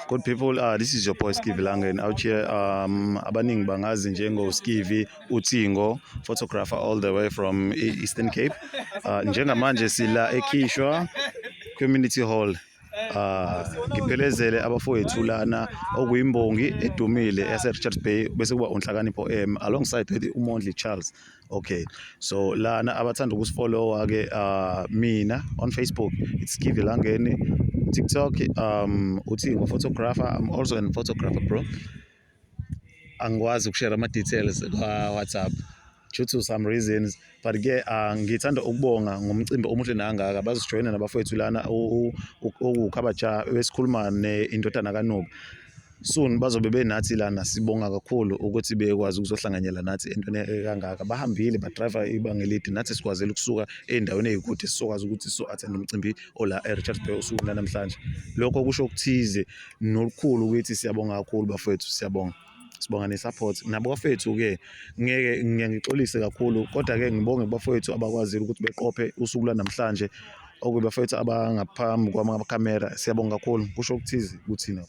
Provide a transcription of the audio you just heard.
Good people, this is your boy Skivi Langen out here. Abaningi bangazi njengo Skivi Uthingo, photographer all the way from Eastern Cape. Njengamanje sila eKhishwa Community Hall. Ngiphelezele abafowethu lana okuyimbongi edumile yase Richards Bay, bese kuba uNhlakanipho M alongside with uMondli Charles. Okay, so lana abathanda ukusifollowa ke, mina on Facebook it's Skivi Langeni, TikTok Uthingo photographer. I'm also a photographer, bro. Angikwazi ukushare ama details kwa WhatsApp due to some reasons, but ke ngithanda ukubonga ngomcimbi omuhle nangaka. Bazosijoyina nabafowethu lana okuwukhabaja besikhuluma neindodana kaNubi. Soon bazobe benathi lana. Sibonga kakhulu ukuthi bekwazi ukuzohlanganyela nathi entweni kangaka. Bahambile badriver ibanga elide, nathi sikwazile ukusuka ey'ndaweni ey'kude sizokwazi ukuthi sizo-attend umcimbi ola e-Richards Bay usuku lanamhlanje. Lokho kusho okuthize nolukhulu ukuthi siyabonga kakhulu bafowethu, siyabonga. Sibonga ne-support nabo bafethu-ke. Ngeke ngiye ngixolise kakhulu, kodwa-ke ngibonge kubafowethu abakwazile ukuthi beqophe usuku lwanamhlanje, okuyibafowethu abangaphambi kwamakhamera. Siyabonga kakhulu, kusho okuthize kuthina.